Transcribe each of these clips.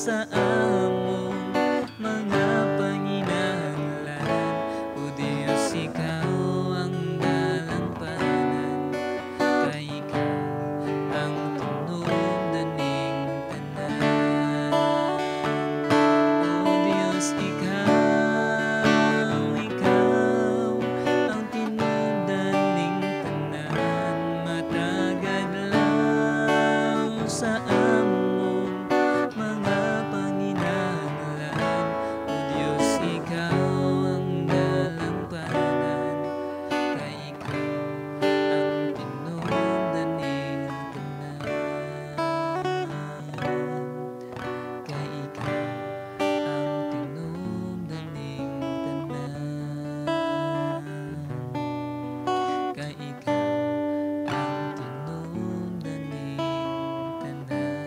Sa among mga panginahanglan. O Diyos, ikaw ang dalampanan, kay ikaw ang tinubdan ning tanan. O Diyos, ikaw, ikaw ang tinubdan ning tanan. Matag adlaw sa among mga panginahanglan. O Diyos, ikaw ang dalampanan, kay ikaw ang tinubdan ning tanan. Kay ikaw ang tinubdan ning tanan. Kay ikaw ang tinubdan ning tanan.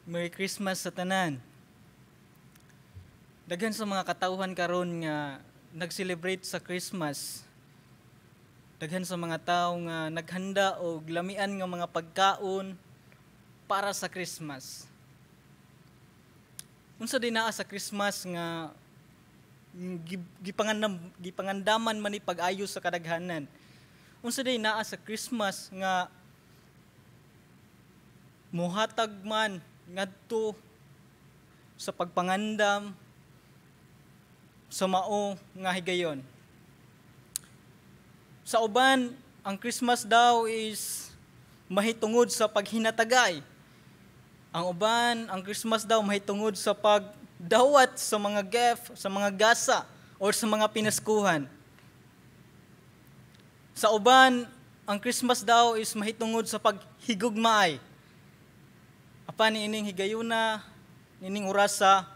Merry Christmas sa tanan. Daghan sa mga katawhan karon nga nag-celebrate sa Christmas. Daghan sa mga tawo nga naghanda og lamian nga mga pagkaon para sa Christmas. Unsa din naa sa Christmas nga gipangandaman man ni pag-ayo sa kadaghanan? Unsa din naa sa Christmas nga muhatag man ngadto sa pagpangandam sa mao nga higayon? Sa uban, ang Christmas daw is mahitungod sa paghinatagay. Ang uban, ang Christmas daw mahitungod sa pagdawat sa mga gift, sa mga gasa, or sa mga pinaskuhan. Sa uban, ang Christmas daw is mahitungod sa paghigugmaay. Apan niining higayuna, niining orasa,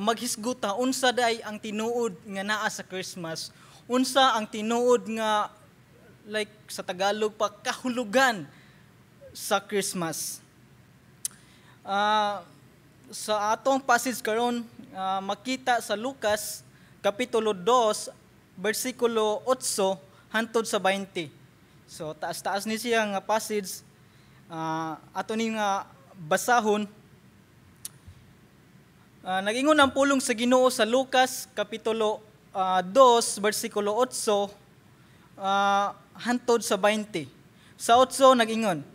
maghisguta unsa day ang tinuod nga naa sa Christmas, unsa ang tinuod nga, like sa Tagalog pa, kahulugan sa Christmas. Sa atong passage karon, makita sa Lucas kapitulo 2 bersikulo 8 hantod sa 20. So taas-taas ni siya nga passage, ato ni nga basahon. Nag-ingon ang pulong sa Ginoo sa Lucas kapitulo 2 bersikulo 8 hantod sa 20. Sa 8 nag-ingon,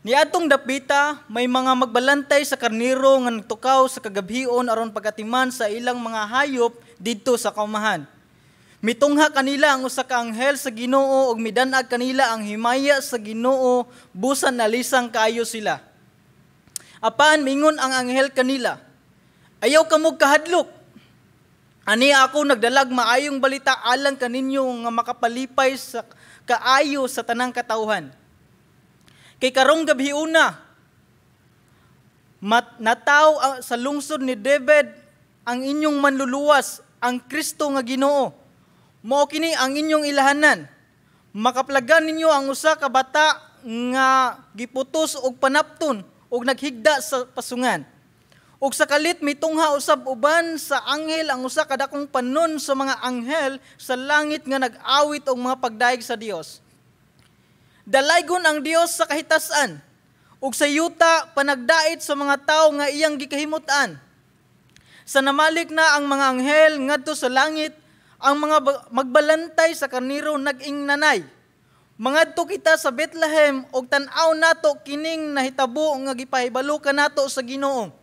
"Niadtong dapita may mga magbalantay sa karniro nga nagtukaw sa kagabhion aron pagatiman sa ilang mga hayop didto sa kaumahan. Mitungha kanila ang usa ka anghel sa Ginoo ug midan-ag kanila ang himaya sa Ginoo, busan nalisang kaayo sila. Apan mingon ang anghel kanila, 'Ayaw kamo kahadlok. Ani ako nagdalag maayong balita alang kaninyo nga makapalipay sa kaayo sa tanang katawhan. Kay karong gabhiuna nataw sa lungsod ni David ang inyong manluluwas, ang Kristo nga Ginoo. Mao kini ang inyong ilahanan. Makaplagan ninyo ang usa ka bata nga giputos og panapton ug naghigda sa pasungan.' Ug sa kalit mitungha usab uban sa anghel ang usa ka dakong panon sa mga anghel sa langit nga nag-awit og mga pagdayeg sa Dios. Dalaygon ang Dios sa kahitasan ug sa yuta panagdait sa mga tawo nga iyang gikahimut-an. Sa namalik na ang mga anghel ngadto sa langit, ang mga magbalantay sa karniro nag-ingnanay, 'Mangadto kita sa Bethlehem ug tan-aw nato kining nahitabo nga gipahibalo kanato sa Ginoo.'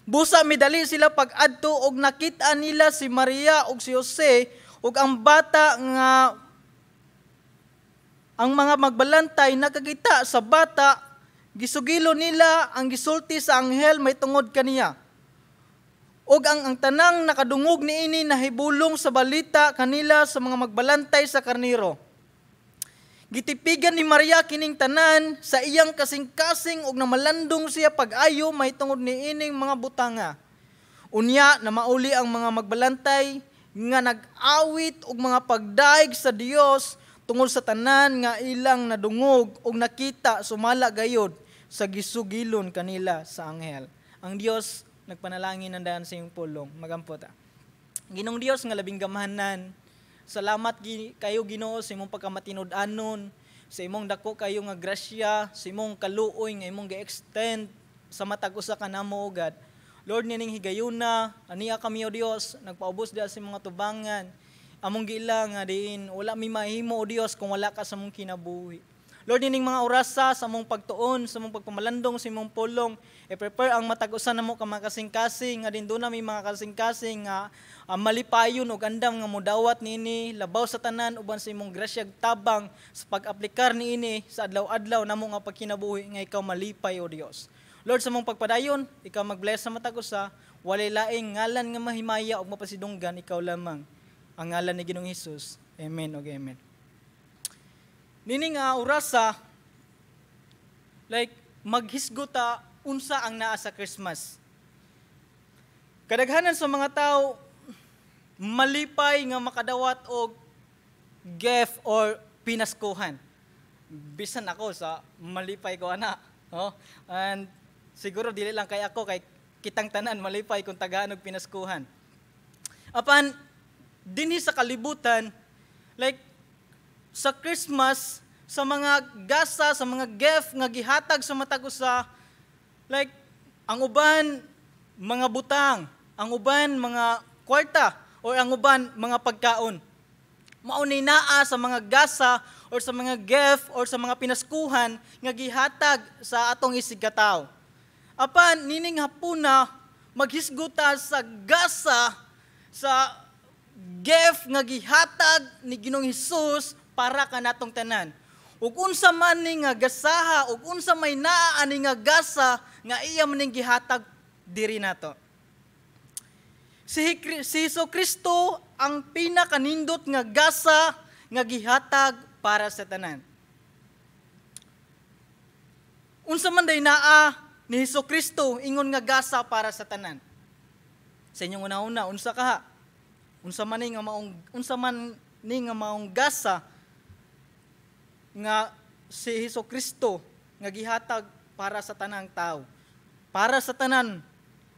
Busa midali sila pag-adto og nakita nila si Maria ug si Jose ug ang bata nga ang mga magbalantay nakakita sa bata, gisugilo nila ang gisulti sa anghel may tungod kaniya. Ug ang tanang nakadungog niini nahibulong sa balita kanila sa mga magbalantay sa karniro. Gitipigan ni Maria kining tanan sa iyang kasing-kasing ug namalandong siya pag-ayo mahitungod niining mga butanga. Unya na mauli ang mga magbalantay nga nag-awit og mga pagdaig sa Dios tungod sa tanan nga ilang nadungog og nakita sumala gayod sa gisugilon kanila sa anghel." Ang Dios nagpanalangin ng daan sa iyong pulong. Magampo ta. Ginoong Dios nga labing gamhanan, salamat kayo, Ginoo, sa imong pagkamatinud-anon, sa imong dako kayo nga grasya, sa imong kaluoy nga imong gi-extend sa matag usa kanamo, O God. Lord, nining higayuna, ania kami, O Dios, nagpaubos diha sa imong atubangan. Among giila nga diin wala mi mahimo, O Dios, kung wala ka sa among kinabuhi. Lord, nining mga orasa sa among pagtuon, sa among pagpamalandong sa imong pulong, i-prepare ang matag usa namo ka mga kasing-kasing nga din duna mi mga kasing-kasing nga malipayon ug andam nga modawat niini, labaw sa tanan uban sa imong grasyag tabang sa pag-aplikar niini sa adlaw-adlaw namo nga pagkinabuhi nga ikaw malipay, O Dios. Lord, sa among pagpadayon, ikaw mag-bless sa matag usa, walay laing ngalan nga mahimaya ug mapasidunggan, ikaw lamang. Ang ngalan ni Ginoong Hesus. Amen ug amen. Nini nga orasa, like maghisgota unsa ang naa sa Christmas. Kadaghanan sa mga tao malipay nga makadawat og gift or pinaskuhan. Bisan ako sa malipay ko ana, oh? And siguro dili lang kay ako, kay kitang tanan malipay kung tagaan og pinaskuhan. Apan dinhi sa kalibutan, like sa Christmas, sa mga gasa, sa mga gift nga gihatag sa matag usa, like ang uban mga butang, ang uban mga kwarta, or ang uban mga pagkaon. Mao ni naa sa mga gasa or sa mga gift or sa mga pinaskuhan nga gihatag sa atong isigkatawo. Apan nining hapuna, maghisguta sa gasa, sa gift nga gihatag ni Ginoong Hesus para kanatong tanan. Ug unsa man ni nga gasaha, ug unsa may naa ani nga gasa nga iya man ning gihatag diri nato. Si Hesus Kristo ang pinakanindot nga gasa nga gihatag para sa tanan. Unsa man day naa ni Hesus Kristo ingon nga gasa para sa tanan? Sa inyong una-una, unsa kaha? Unsa man ni nga maong gasa nga si Hesus Kristo nga gihatag para sa tanang tao? Para sa tanan,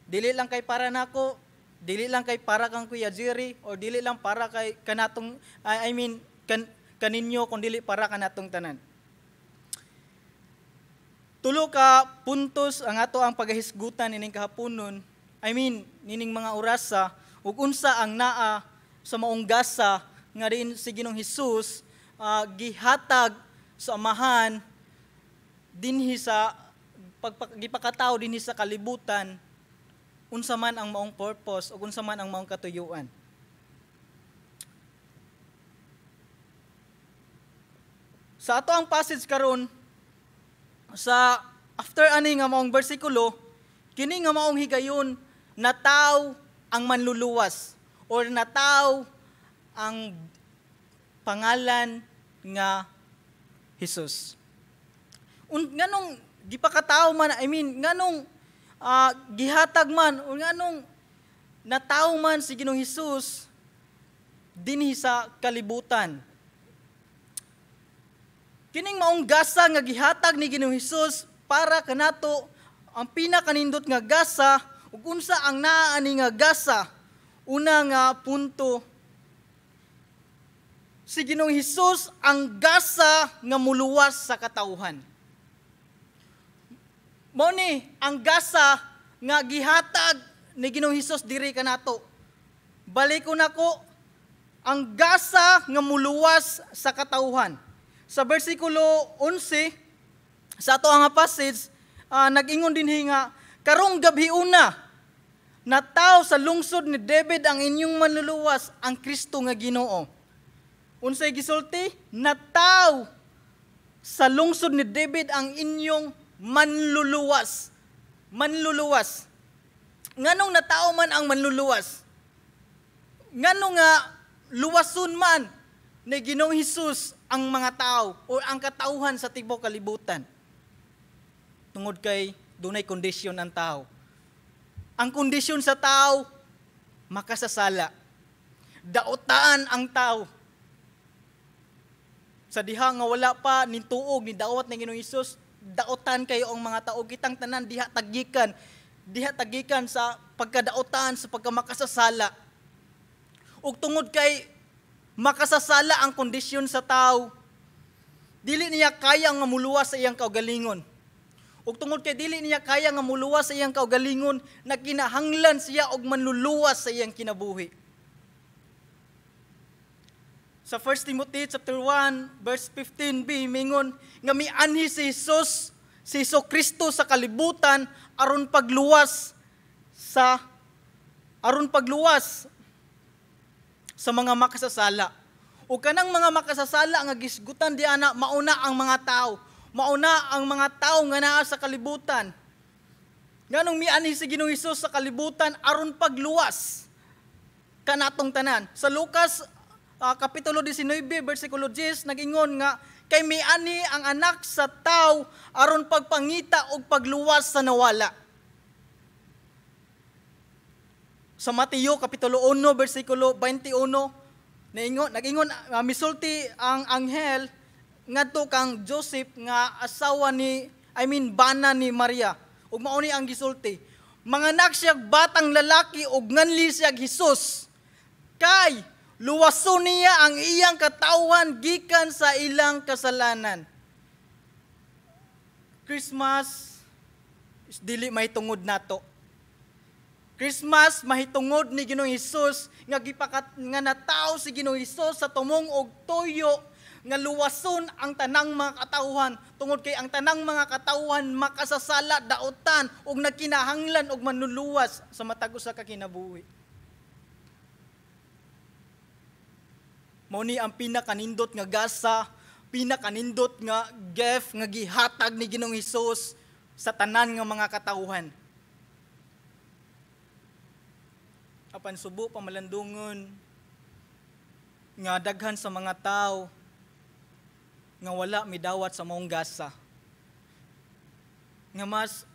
dili lang kay para nako, dili lang kay para kang Kuya Jerry, or dili lang para kay kanatong, I mean kaninyo, kun dili para kanatong tanan. Tulo ka puntos ang ato ang pagahisgutan nining kahaponon. I mean, nining mga orasa, ug unsa ang naa sa maong gasa nga din si Ginoong Hesus gihatag sa Amahan dinhi sa gipakatao dinhi sa kalibutan, unsa man ang maong purpose ug unsa man ang maong katuyuan. Sa ato ang passage karon, sa after ani nga maong bersikulo, kini nga maong higayon nataw ang manluluwas or nataw ang pangalan nga Jesus. Nganong gipakatao man, I mean, nganong gihatag man o nganong nataw man si Ginoong Hesus dinhi sa kalibutan? Kining maong gasa nga gihatag ni Ginoong Hesus para kanato ang pinakanindot nga gasa, ug unsa ang naa ani nga gasa? Una nga punto, si Ginoong Hesus ang gasa nga muluwas sa katawhan. Mao ni ang gasa nga gihatag ni Ginoong Hesus diri kanato. Balik ko nako, ang gasa nga muluwas sa katawhan. Sa bersikulo 11 sa ato ang passage, nag-ingon dinhi nga karong gabi una nataw sa lungsod ni David ang inyong manluluwas, ang Kristo nga Ginoo. Unsay gisulti? Nataw sa lungsod ni David ang inyong manluluwas. Manluluwas. Nganong natao man ang manluluwas? Nganong nga luwason man ni Ginoong Hesus ang mga tao o ang katauhan sa tibuok kalibutan? Tungod kay dunay kondisyon ang tao. Ang kondisyon sa tao, makasasala. Daotaan ang tao. Sa diha nga wala pa nin tuog ni dawat ni Ginoong Hesus, daotan kayo ang mga tao. Kitang tanan diha tagikan, diha tagikan sa pagkadaotan, sa pagkamakasasala. Ug tungod kay makasasala ang kondisyon sa tao, dili niya kaya nga muluwas sa iyang kaugalingon. Ug tungod kay dili niya kaya nga muluwas sa iyang kaugalingon, nagkinahanglan siya og manluluwas sa iyang kinabuhi. Sa 1 Timothy chapter 1 verse 15b mingon nga mianhi si Jesus, si Hesus Kristo sa kalibutan aron pagluwas sa mga makasasala. O kanang mga makasasala nga gisgutan di ana, mauna ang mga tao. Mauna ang mga tao nga naa sa kalibutan. Nganong mianhi si Ginoong Hesus sa kalibutan aron pagluwas kanatong tanan. Sa Lucas Kapitulo 19 bersikulo 10 nag-ingon nga kay mianhi ang anak sa tao aron pagpangita og pagluwas sa nawala. Sa Mateo Kapitulo 1 bersikulo 21 naingon, nag-ingon, misulti ang anghel ngadto kang Joseph nga asawa ni, I mean, bana ni Maria, ug mao ni ang gisulti: "Manganak siya batang lalaki ug nganli siya Hesus, kay luwason niya ang iyang katawhan gikan sa ilang kasalanan." Christmas is dili mahitungod nato. Christmas mahitungod ni Ginoong Hesus nga gipakat nga natawo si Ginoong Hesus sa tumong og tuyo nga luwason ang tanang mga katawhan, tungod kay ang tanang mga katawhan makasasala, dautan ug nagkinahanglan og manluluwas sa matag usa ka kinabuhi. Mao ni ang pinakanindot nga gasa, pinakanindot nga gift nga gihatag ni Ginoong Hesus sa tanan nga mga katawhan. Apan subo pamalandungon nga daghan sa mga tao nga wala midawat sa maong gasa. Nga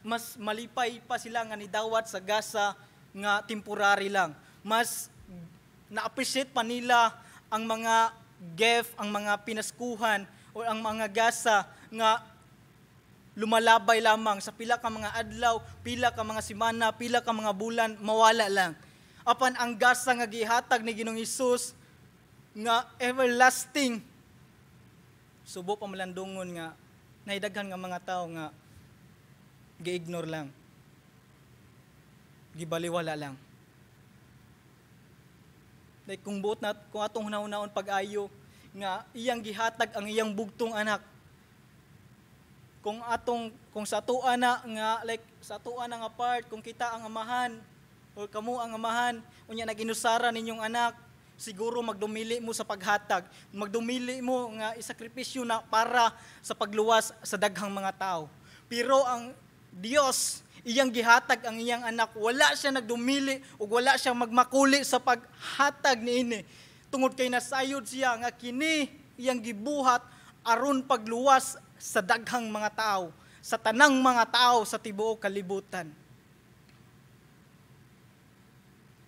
mas malipay pa sila nga nidawat sa gasa nga temporary lang. Mas na-appreciate pa nila ang mga gift, ang mga pinaskuhan o ang mga gasa nga lumalabay lamang sa pila ka mga adlaw, pila ka mga semana, pila ka mga bulan, mawala lang. Apan ang gasa nga gihatag ni Ginoong Hesus nga everlasting, subo pamalandungon nga naidaghan nga mga tao nga gi-ignore lang, gibaliwala lang. Like kung buot na kung atong hunahunahon pag-ayo nga iyang gihatag ang iyang bugtong anak. Kung sa atoa na nga, like sa atoa na nga part, kung kita ang amahan or kamo ang amahan, unya naginusara ninyong anak, siguro magdumili mo sa paghatag, magdumili mo nga isakripisyo na para sa pagluwas sa daghang mga tao. Pero ang Dios, iyang gihatag ang iyang anak, wala siya nagdumili ug wala siya magmakuli sa paghatag niini. Tungod kay nasayod siya nga kini iyang gibuhat aron pagluwas sa daghang mga tao, sa tanang mga tao sa tibuok kalibutan.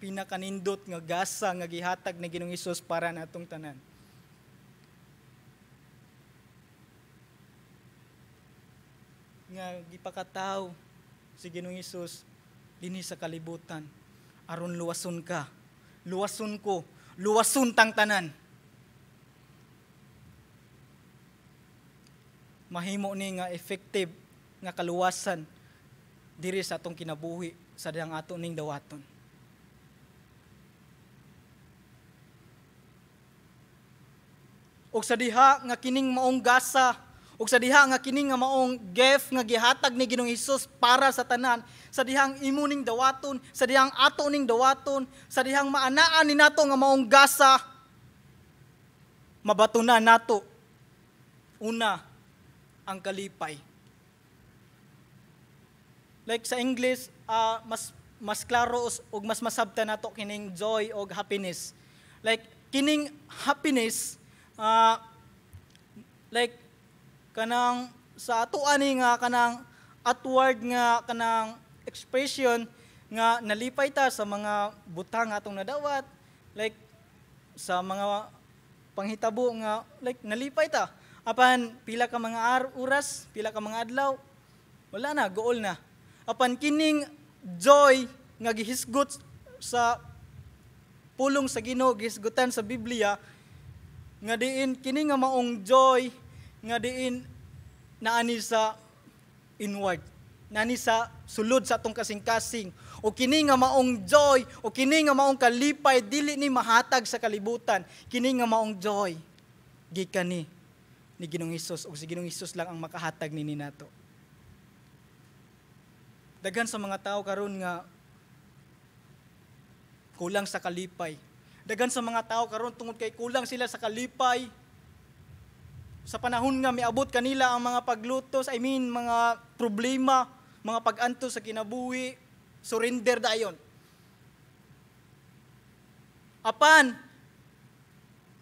Pinakanindot nga gasa nga gihatag ni Ginoong Hesus para natong tanan. Nga gipakataw si Ginoong Hesus dinhi sa kalibutan aron luwason ka, luwason ko, luwason tang tanan. Mahimo ni nga effective nga kaluwasan diri sa atong kinabuhi sa dihang ato ning dawaton. Og sa diha nga kining maong gasa, ug sa diha nga kining nga maong gift nga gihatag ni Ginoong Hesus para sa tanan, sa dihang imo ning dawaton, sa dihang ato ning dawaton, sa dihang maanaan ni nato nga maong gasa, mabatunan nato una ang kalipay. Like sa English, mas klaro ug mas masabtan nato kining joy og happiness. Like kining happiness, like kanang sa ato ani nga kanang outward nga kanang expression nga nalipay ta sa mga butang atong nadawat, like sa mga panghitabo nga like nalipay ta. Apan pila ka mga oras, pila ka mga adlaw, wala na, gool na. Apan kining joy nga gihisgot sa pulong sa Ginoo, gihisgutan sa Biblia nga diin kini nga maong joy nga diin naani sa inward, naani sa sulod sa atong kasing-kasing, o kini nga maong joy o kini nga maong kalipay dili ni mahatag sa kalibutan. Kini nga maong joy gikan ni Ginoong Hesus, ug si Ginoong Hesus lang ang makahatag nini nato. Daghan sa mga tao karon nga kulang sa kalipay. Daghan sa mga tao karon, tungod kay kulang sila sa kalipay, sa panahon nga miabot kanila ang mga paglutos, I mean mga problema, mga pag-antos sa kinabuhi, surrender dayon. Apan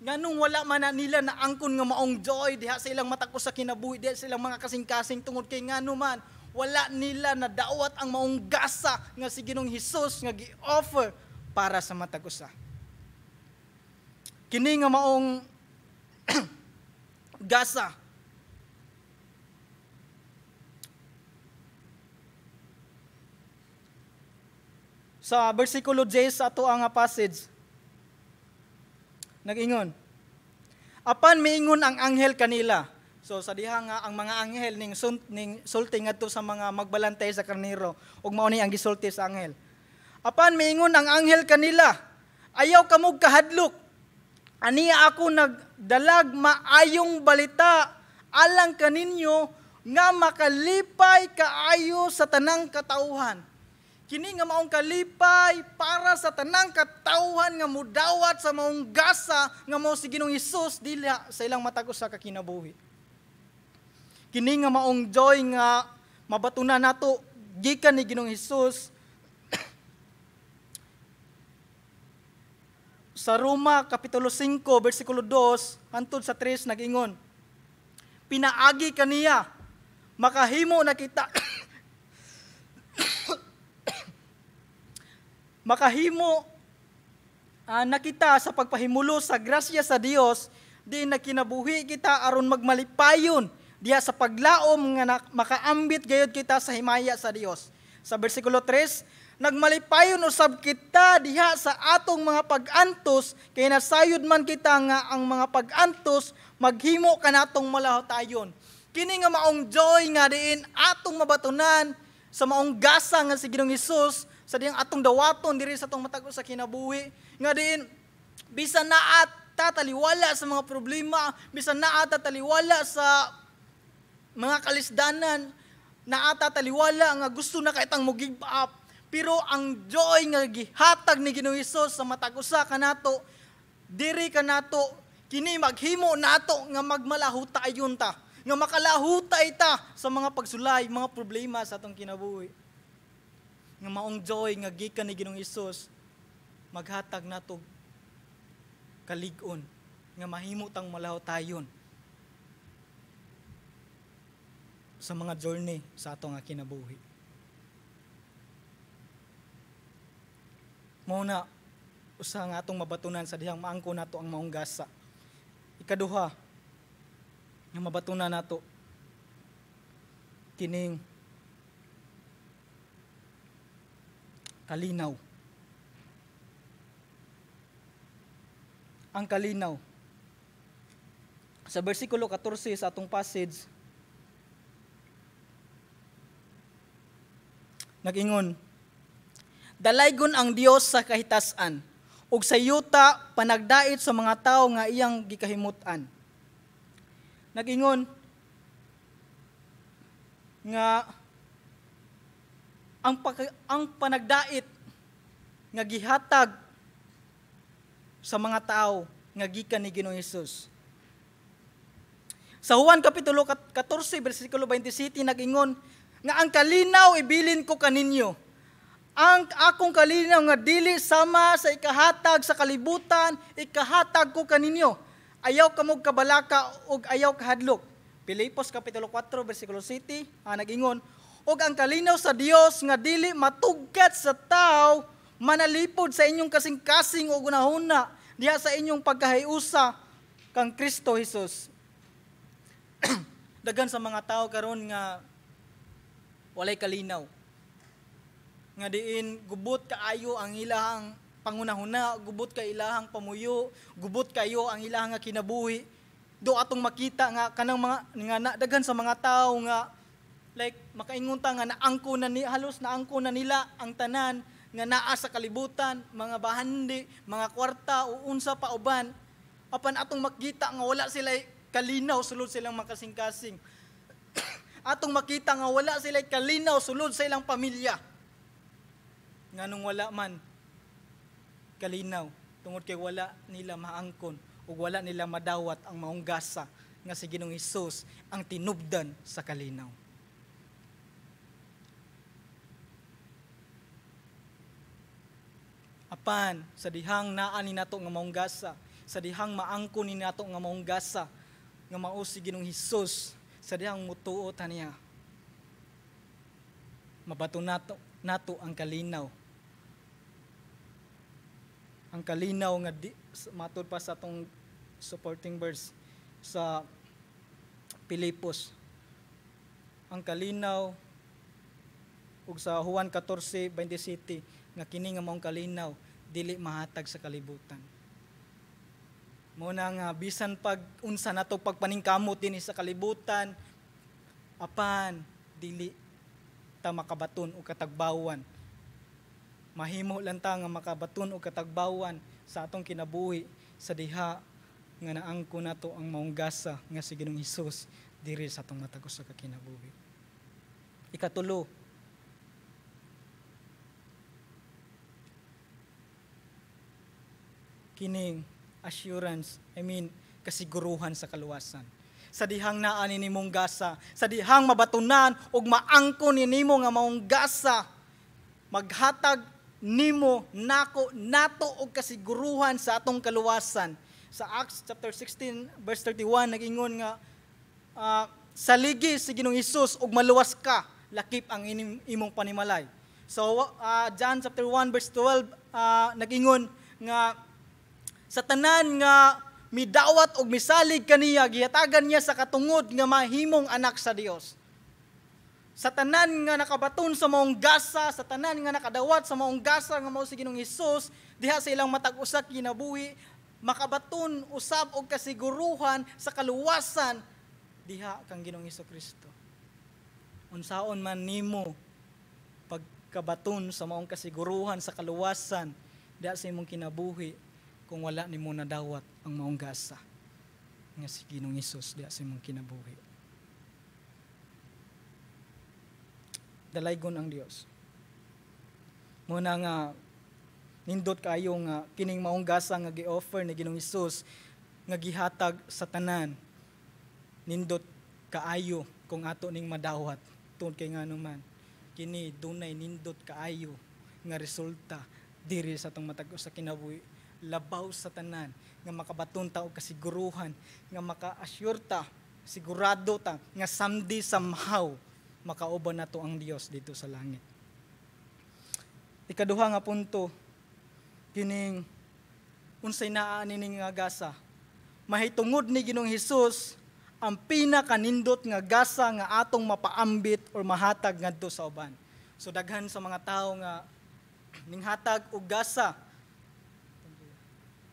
nganong wala man na nila naangkon nga maong joy diha sa ilang matag usa kinabuhi, diha sa ilang mga kasing-kasing, tungod kay ngano man wala nila nadawat ang maong gasa nga si Ginoong Hesus nga gi-offer para sa matag usa. Kini nga maong gasa sa bersikulo 10 sa ato ang passage, nag-ingon, "Apan miingon ang anghel kanila." So sa diha nga ang mga anghel ning sulti ngadto sa mga magbalantay sa karnero, ug mao ni ang gisulti sa anghel. "Apan miingon ang anghel kanila, ayaw kamog kahadlok. Aniya ako nagdalag maayong balita alang kaninyo nga makalipay kaayo sa tanang katauhan." Kini nga maong kalipay para sa tanang katauhan nga mudawat sa maong gasa nga mao si Ginoong Hesus dili sa ilang matag usa ka kinabuhi. Kini nga maong joy nga mabatunan nato gikan ni Ginoong Hesus sa Roma Kapitulo 5, versikulo 2 hangtod sa 3, nag-ingon, "Pinaagi kaniya makahimo na kita sa pagpahimulo sa grasya sa Dios, di nakinabuhi kita aron magmalipayon diha sa paglaom nga makaambit gayud kita sa himaya sa Dios." Sa bersikulo 3, "Nagmalipayon usab kita diha sa atong mga pag-antos, kay nasayod man kita nga ang mga pag-antos maghimo kanatong malahutayon." Kini nga maong joy nga diin atong mabatunan sa maong gasa nga si Ginoong Hesus, sa diyang atong dawaton diri sa atong matag usa kinabuhi, nga diin bisan naa ta taliwala sa mga problema, bisan naa ta taliwala sa mga kalisdanan, naa ta taliwala nga gusto na kitang mo give up, pero ang joy nga gihatag ni Ginoong Hesus sa matag usa kanato diri kanato, kini maghimo nato nga magmalahutayon ta, nga makalahutay ta sa mga pagsulay, mga problema sa atong kinabuhi. Nga maong joy nga gikan ni Ginoong Hesus maghatag nato kalig-on nga mahimo tang malahutayon sa mga journey sa atong nga kinabuhi. Mao na usa nga atong mabatunan sa dihang maangko nato ang maong gasa. Ikaduha nga mabatunan nato, kining kalinaw. Ang kalinaw. Sa bersikulo 14 sa atong passage, nag-ingon, "Dalaygon ang Dios sa kahitasan ug sa yuta panagdait sa mga tawo nga iyang gikahimut-an." Nag-ingon nga ang panagdait nga gihatag sa mga tao nga gikan ni Ginoong Hesus. Sa Juan Kapitulo 14, bersikulo 27, nag-ingon nga ang kalinaw ibilin ko kaninyo. Ang akong kalinaw nga dili sama sa ikahatag sa kalibutan, ikahatag ko kaninyo. Ayaw kamog kabalaka ug ayaw kahadlok. Pilipos Kapitulo 4, bersikulo 7, nag-ingon, "Ug ang kalinaw sa Dios nga dili matugkat sa tao manalipod sa inyong kasing-kasing ug hunahuna diha sa inyong pagkahiusa kang Kristo Jesus." Daghan sa mga tao karon nga walay kalinaw. Nga diin gubot kaayo ang ilahang pangunahuna, gubot kay ilahang pamuyo, gubot kayo ang ilahang nga kinabuhi. Do atong makita nga kanang mga nga na, daghan sa mga tawo nga like makaingon ta nga naangko na ni halos naangko na nila ang tanan nga naa sa kalibutan, mga bahandi, mga kwarta o unsa pa uban. Apan atong makita nga wala sila kalinaw sulod silang makasing-kasing. Atong makita nga wala sila kalinaw sulod sa ilang pamilya. Nganong wala man kalinaw tungod kay wala nila maangkon ug wala nila madawat ang maong gasa nga si Ginoong Hesus ang tinubdan sa kalinaw. Apan sa dihang naa ni nato nga maong gasa, sa dihang maangkon ni nato nga maong gasa nga mao si Ginoong Hesus, sa dihang mutuo ta niya, mabato nato nato ang kalinaw. Ang kalinaw nga di, matud pa sa atong supporting verse sa Pilipos. Ang kalinaw ug sa Juan 14:27 nga kini nga maong kalinaw dili mahatag sa kalibutan. Mao na nga bisan pag unsa nato pagpaningkamot dinhi sa kalibutan, apan dili ta makabaton og katagbawan. Mahimo lang ta nga makabaton og katagbawan sa atong kinabuhi sa diha nga naangko nato ang maong gasa nga si Ginoong Hesus diri sa atong matag usa ka kinabuhi. Ikatulo, kining assurance, I mean kasiguruhan sa kaluwasan. Sa dihang naa ni nimong gasa, sa dihang mabatunan ug maangko ni nimo nga maong gasa, maghatag nimo nako nato og kasiguruhan sa atong kaluwasan. Sa Acts chapter 16 verse 31 nag-ingon nga saligi si Ginoong Hesus ug maluwas ka, lakip ang imong panimalay. So John chapter 1 verse 12 nag-ingon nga sa tanan nga midawat og misalig kaniya, gihatagan niya sa katungod nga mahimong anak sa Dios. Sa tanan nga nakabaton sa maong gasa, sa tanan nga nakadawat sa maong gasa nga mao si Ginoong Hesus, diha sa ilang matag usa kinabuhi, makabaton usab og kasiguruhan sa kaluwasan diha kang Ginoong Hesukristo. Unsaon man nimo pagkabaton sa maong kasiguruhan sa kaluwasan diha sa imong kinabuhi kung wala nimo nadawat ang maong gasa nga si Ginoong Hesus diha sa imong kinabuhi? Dalaygon ang Dios. Muna nga nindot kaayo nga kining maong gasa nga gi-offer ni Ginoong Hesus nga gihatag sa tanan. Nindot kaayo kung ato ning madawat tungod kay ngano man kini dunay nindot kaayo nga resulta diri sa atong matag usa kinabuhi, labaw sa tanan nga makabaton ta og kasiguruhan nga maka-assure ta, sigurado ta nga someday somehow makauban nato ang Dios dito sa langit. Ikaduha nga punto, kining unsay naa nining nga gasa. Mahitungod ni Ginoong Hesus ang pinakanindot nga gasa nga atong mapaambit or mahatag ngadto sa uban. So daghan sa mga tawo nga ninghatag og gasa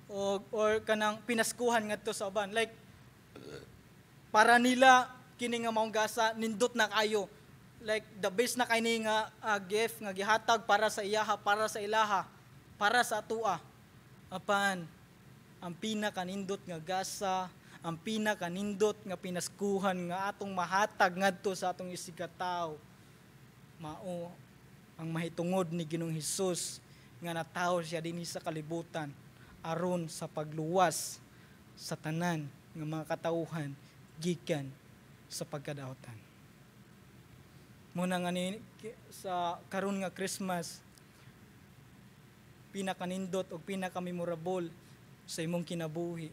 o or kanang pinaskuhan ngadto sa uban. Like para nila kini nga maong gasa nindot na kayo. Like the best na kay ni nga gift nga gihatag para sa iyaha, para sa ilaha, para sa atua. Apan ang pinakanindot nga gasa, ang pinakanindot nga pinaskuhan nga atong mahatag ngadto sa atong isigkatawo, mao ang mahitungod ni Ginoong Hesus nga natawo siya dinhi sa kalibutan aron sa pagluwas sa tanan nga mga katawhan gikan sa pagkadaotan. Muna nga ni sa karon nga Christmas, pinakanindot og pinakamemorable sa imong kinabuhi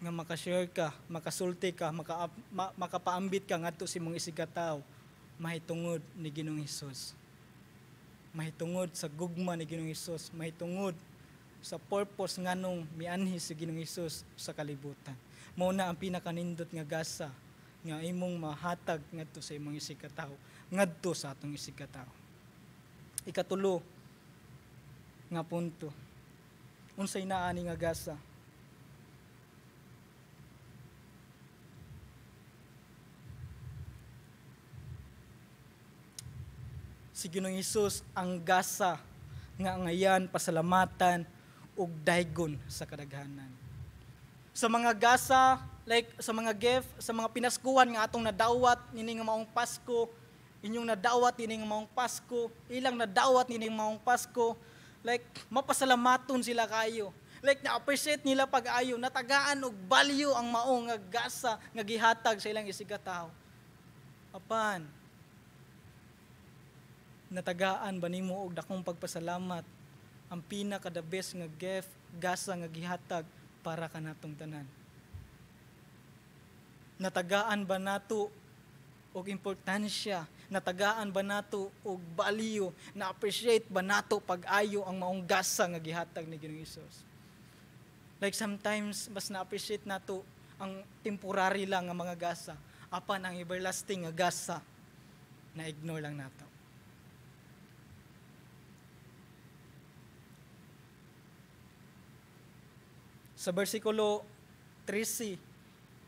nga makashare ka, makasulti ka, makapaambit ka ngadto sa imong isigkatawo, mahitungod ni Ginoong Hesus. Mahitungod sa gugma ni Ginoong Hesus, mahitungod sa purpose nganong mianhi si Ginoong Hesus sa kalibutan. Mao na ang pinakanindot nga gasa nga imong mahatag ngadto sa imong isigkatawo, ngadto sa atong isigkatawo. Ikatulo nga punto. Unsay naa ni nga gasa? Si Ginoong Hesus ang gasa nga ngayan pasalamatan ug daygon sa kadaghanan. Sa mga gasa, like sa mga gift, sa mga pinaskuhan nga atong nadawat niini nga maong Pasko, inyong nadawat niini nga maong Pasko, ilang nadawat niini nga maong Pasko, like mapasalamaton sila kayo. Like na-appreciate nila pag-ayo, natagaan og value ang maong nga gasa nga gihatag sa ilang isigkatawo. Apan, natagaan ba nimo og dakong pagpasalamat ang pinaka the best nga gift, gasa nga gihatag para kanatong tanan? Natagaan ba nato og importansya? Natagaan ba nato og value? Na-appreciate ba nato pag-ayo ang maong gasa nga gihatag ni Ginoong Hesus? Like sometimes mas na-appreciate nato ang temporary lang nga mga gasa, apan ang everlasting nga gasa na ignore lang nato. Sa versikulo 13,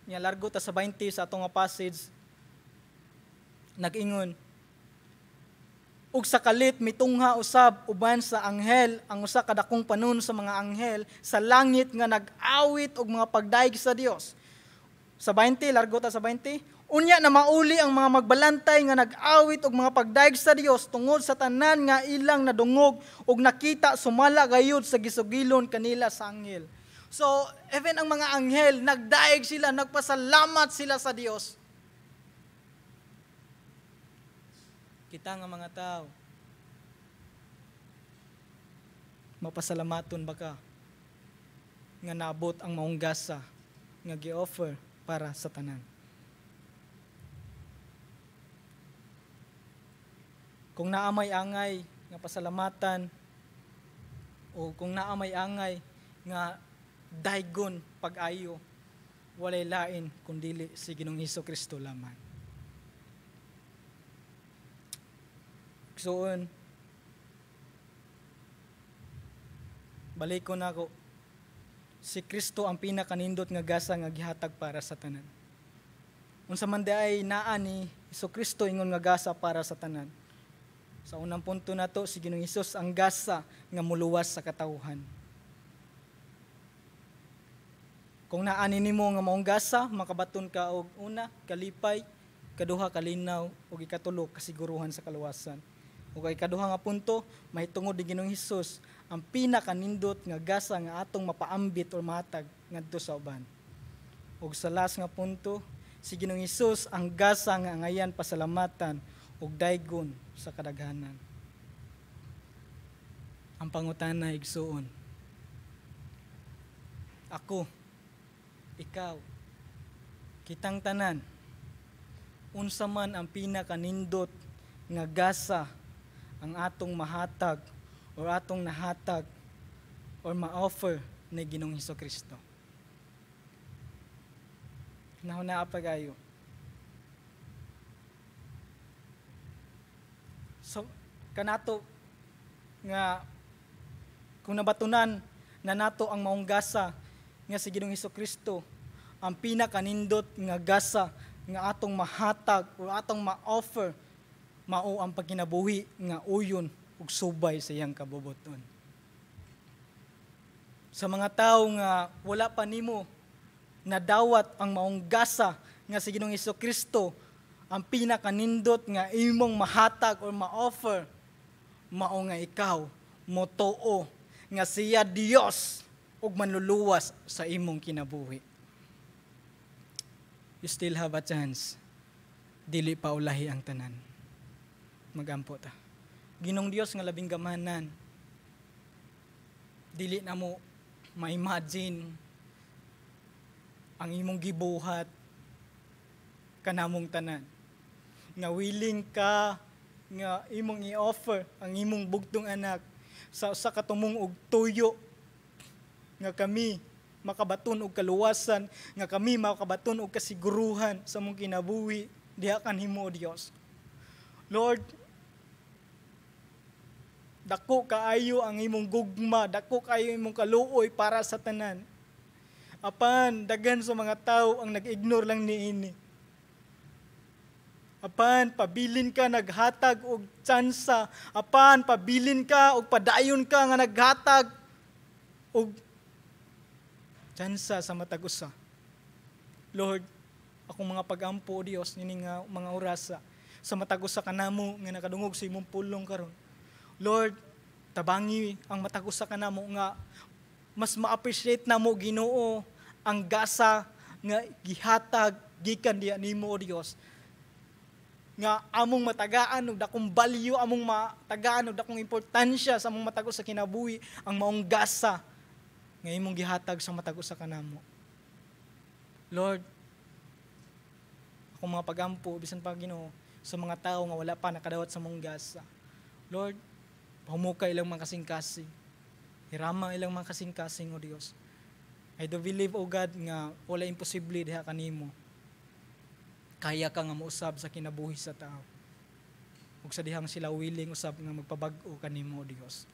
niya largo ta sa 20 sa atong nga passage, nag-ingon, "Ug sa kalit mitungha usab uban sa anghel ang usa ka dakong panon sa mga anghel sa langit nga nag-awit og mga pagdayeg sa Dios." Sa 20, largo ta sa 20, "Unya na mauli ang mga magbalantay nga nag-awit og mga pagdayeg sa Dios tungod sa tanan nga ilang nadungog og nakita sumala gayud sa gisugilon kanila sa anghel." So, even ang mga anghel, nagdaig sila, nagpasalamat sila sa Dios. Kita nga mga tao, mapasalamaton ba ka nga naabot ang maong gasa nga gi-offer para sa tanan? Kung naa may angay nga pasalamatan o kung naa may angay nga daygon pag-ayo, walay lain kundili si Ginoong Hesus Kristo lamang. Igsoon, balikon nako, si Kristo ang pinakanindot nga gasa nga gihatag para sa tanan. Unsa man diay naa ni Hesus Kristo ingon nga gasa para sa tanan? Sa unang punto nato, si Ginoong Hesus ang gasa nga muluwas sa katawhan. Kung naani nimo nga maong gasa, makabaton ka og una, kalipay, kaduha, kalinaw, ug ikatulo, kasiguruhan sa kaluwasan. Ug ikaduha nga punto, mahitungod ni Ginoong Hesus ang pinakanindot nga gasa nga atong mapaambit o mahatag ngadto sa uban. Ug sa last nga punto, si Ginoong Hesus ang gasa nga angayan pasalamatan ug daygon sa kadaghanan. Ang pangutana, igsuon, ako, ikaw, kitang tanan, unsa man ang pinakanindot nga gasa ang atong mahatag or atong nahatag or ma-offer ni Ginoong Hesus Kristo? Nahuna pagayo. So, kanato nga kung nabatunan na nato ang maong gasa nga si Ginoong Hesus Kristo ang pinakanindot nga gasa nga atong mahatag o atong ma-offer, mao ang pagkinabuhi nga uyon ug subay sa iyang kabubuton. Sa mga tawo nga wala pa nimo nadawat ang maong gasa nga si Ginoong Hesus Kristo ang pinakanindot nga imong mahatag or ma-offer, mao nga ikaw motuo nga siya Dios ug manluluwas sa imong kinabuhi. You still have a chance. Dili pa ulahi ang tanan. Magampo ta. Ginoong Dios nga labing gamhanan, dili na mo ma-imagine ang imong gibuhat kanamong tanan. Nga willing ka nga imong i-offer ang imong bugtong anak sa usa ka tumong og tuyo nga kami makabaton og kaluwasan, nga kami makabaton og kasiguruhan sa mong kinabuhi diha kanhimo, o Dios. Lord, Dako kaayo ang imong gugma, dako kaayo imong kaluoy para sa tanan. Apan daghan sa mga tao ang nag-ignore lang niini. Apan pabilin ka naghatag og tsansa. Apan pabilin ka og padayon ka nga naghatag og tsansa sa matag usa. Lord, akong mga pagampo, O Dios, nining nga mga orasa sa matag usa kanamo nga nakadungog sa imong pulong karon. Lord, tabangi ang matag usa kanamo nga mas ma-appreciate namo, Ginoo, ang gasa nga gihatag gikan diha nimo, O Dios, nga among matagaan og dakong value, among matagaan og dakong importansya sa among matag usa kinabuhi ang maong gasa nga imong gihatag sa matag usa kanamo. Lord, akong mga pagampo bisan pa, Ginoo, sa mga tao nga wala pa nakadawat sa maong gasa. Lord, pahumuka ilang mga kasing-kasing. Hirama ilang mga kasing-kasing, O Dios. I do believe, O God, nga wala imposible diha kanimo. Kaya ka nga mousab sa kinabuhi sa tao. Ug sa dihang sila willing usab nga magpabag-o kanimo, O Dios.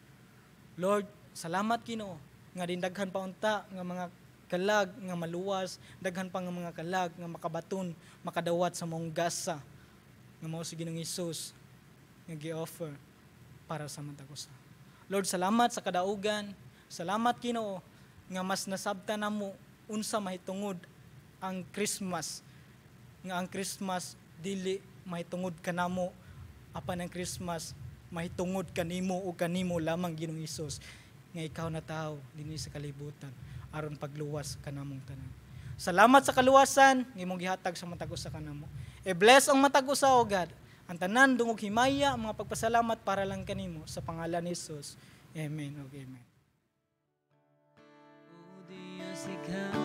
Lord, salamat, Ginoo, nga din daghan pa unta nga mga kalag nga maluwas, daghan pa nga mga kalag nga makabaton, makadawat sa maong gasa nga mao si Ginoong Hesus nga gi-offer para sa matag usa. Lord, salamat sa kadaugan. Salamat, Ginoo, nga mas nasabtan namo unsa mahitungod ang Christmas. Nga ang Christmas dili mahitungod kanamo, apan ang Christmas mahitungod kanimo o kanimo lamang, Ginoong Hesus, nga ikaw natawo dinhi sa kalibutan aron pagluwas kanamong tanan. Salamat sa kaluwasan nga imong gihatag sa matag usa kanamo. I-bless ang matag usa, O God. Ang tanan dungog himaya, ang mga pagpasalamat para lang kanimo sa pangalan ni Jesus. Amen. Okay, amen. O Diyos, ikaw,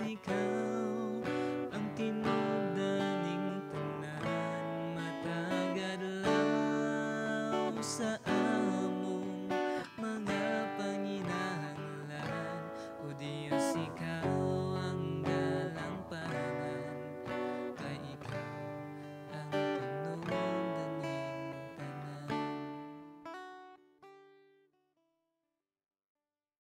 ikaw ang tinubdaning tanan, matag adlaw sa among mga panginahanglan. O Diyos, ikaw